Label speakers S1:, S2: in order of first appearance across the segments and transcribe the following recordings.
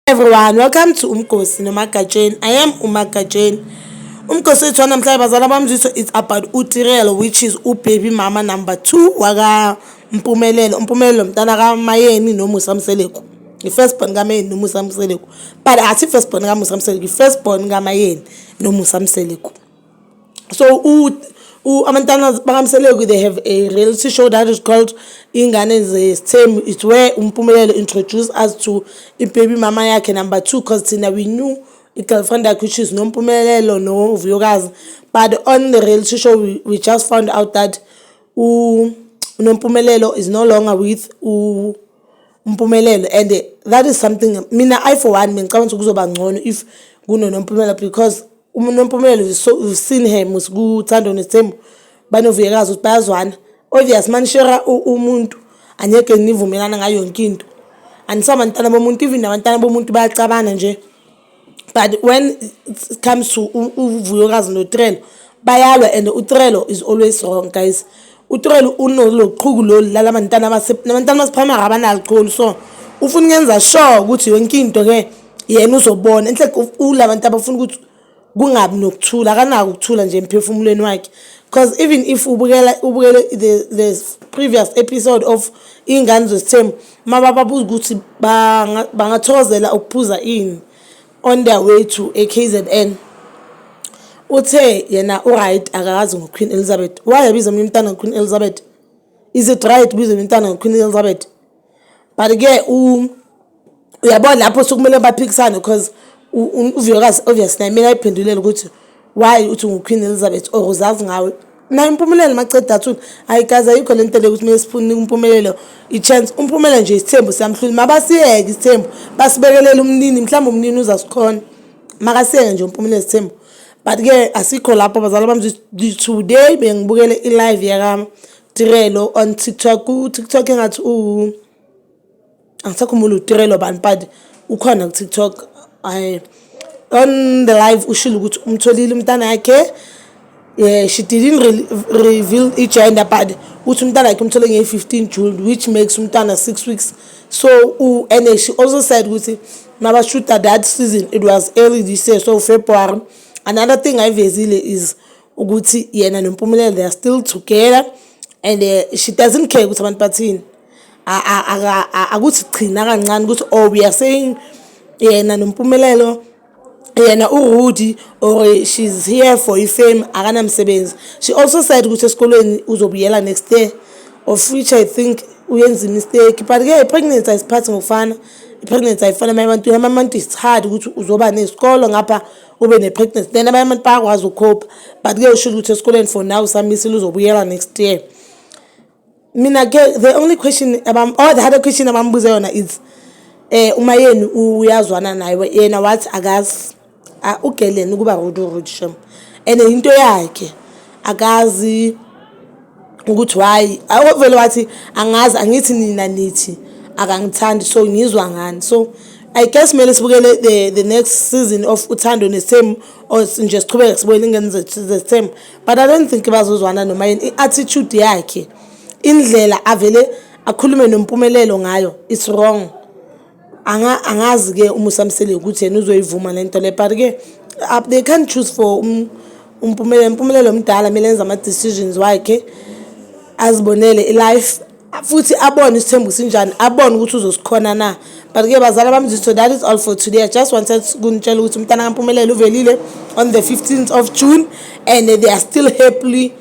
S1: Everyone, welcome to Umgosi noMagatsheni. I am uMagatsheni. Umgosi wethu wanamhlanje, bazala bamzwiso, it's about uTirelo, which is ubaby mama number 2 waka Mpumelelo. Mpumelelo mntana kaMayeni noMusa Mseleku. I-first born kaMayeni noMusa Mseleku. But athi first born kaMusa Mseleku, i-first born kaMayeni noMusa Mseleku. So abantwana bakaMseleku, they have a reality show that is called Ingane Zesithembu. It's where uMpumelelo introduced us to i-baby mama yakhe number 2, 'cause thina we knew i-girlfriend yakhe, which is Nompumelelo noVuyokazi, but on the reality show we just found out that uNompumelelo is no longer with uMpumelelo, and that is something mina, I for one, bengicabanga ukuthi kuzoba ngcono if kunoNompumelelo, because uNompumelelo, so we've seen her mos kuThando Nesithembu banoVuyokazi ukuthi bayazwana. Obvious, manishare umuntu angeke nivumelana ngayo yonke into, anisabantwana bomuntu, even nabantwana bomuntu bayacabana nje. But when it comes to uVuyokazi noTirelo, bayalwa, and uTirelo is always wrong, guys. UTirelo unoloqhuku lolu lalabantwana nabantwana base-primary abanalo, so ufuna ukuyenza sure ukuthi yonke into ke yena uzobona enhle. Ulabantu abafuna ukuthi kungabi nokuthula, akanako ukuthula nje emphefumulweni wakhe, because even if ubukela ubukele the previous episode of Ingane Zesithembu, mabababuza ukuthi bangathokozela ukuphuza ini on their way to e-KZN, uthe yena u-right, akakazi ngo-Queen Elizabeth. Why abiza omunye umntwana ngo-Queen Elizabeth? Is it right ubize umntwana ngo-Queen Elizabeth? But-ke uyabona lapho sokumele baphikisane, because uVuyokazi obviously naye kumele ayiphendulele ukuthi why uthi ngu-Queen Elizabeth or uzazi ngawe naye uMpumelelo. Maceda athula. Hayi guys, ayikho le nto le ukuthi kumele sifune uMpumelelo i-chance. Umphumela nje isithembu siyamhlula. Mabasiyeke isithembu, basibekelele umnini, mhlawumbe umnini uzasikhona. Makasiyeke nje uMpumelelo isithembu. But-ke asikho lapho, bazala bami. Today bengibukele i-live yakaTirelo on TikTok. Ku-TikTok engathi angisakhumbuli uTirelo bani, but ukhona ku-TikTok. On the live ushilo ukuthi umtholile umntana yakhe. Yeah, she didn't re reveal i-gender, but uthi umntana wakhe umthole nge-15 June, which makes umntana 6 weeks. So and she also said ukuthi mabashuta that season, it was early this year, so February. Another thing ayivezile is ukuthi yena noMpumelelo, they are still together, and she doesn't care ukuthi abantu bathini. Akuthi china kancane ukuthi, oh, we are saying yena noMpumelelo, yena uRudy, or she's here for ifame, akanamsebenzi. She also said ukuthi esikolweni uzobuyela next year, of which I think uyenza imistake. But-ke i-pregnancy ayisiphathi ngokufana, i-pregnancy ayifani. Abanye abantu, abanye abantu it's hard ukuthi uzoba nesikolo ngapha ube ne-pregnancy, then abanye abantu bayakwazi ukukhopha. But-ke usho ukuthi esikoleni for now usamisile, uzobuyela next year. Mina ke, the only question abam oh the other question abambuze yona is uMayeni uyazwana naye. Yena wathi akazi. Ugeleni ukuba rude, rude shem, and into yakhe akazi ukuthi why vele wathi angazi, angithi nina nithi akangithandi, so ngizwa ngani? So I guess kumele sibukele the next season of Uthando Nesithembu, or nje sichubeke sibukele Ingane Zesithembu, but I don't think bazozwana noma yini. I-attitude yakhe, indlela avele akhulume noMpumelelo ngayo, it's wrong. Angazi-ke uMusa Mseleku ukuthi yena uzoyivuma le nto le, but-ke they can't choose for uMpumelelo. Impumelelo mdala, kumele enze ama-decisions wakhe, azibonele i-life, futhi abone isithembu sinjani, abone ukuthi uzosikhona na. But-ke bazala bami, so that is all for today. I just wanted kunitshela ukuthi umntana kaMpumelelo uvelile on the 15th of June, and they are still happily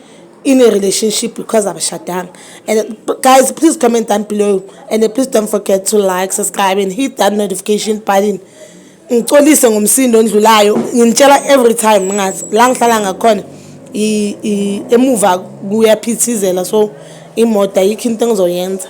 S1: in a relationship because abashadanga. And guys, please comment down below, and please don't forget to like, subscribe and hit that notification button. Ngicolise ngomsindo ondlulayo. Nginitshela every time ngathi la ngihlala ngakhona emuva kuyaphithizela, so imoto ayikho into engizoyenza.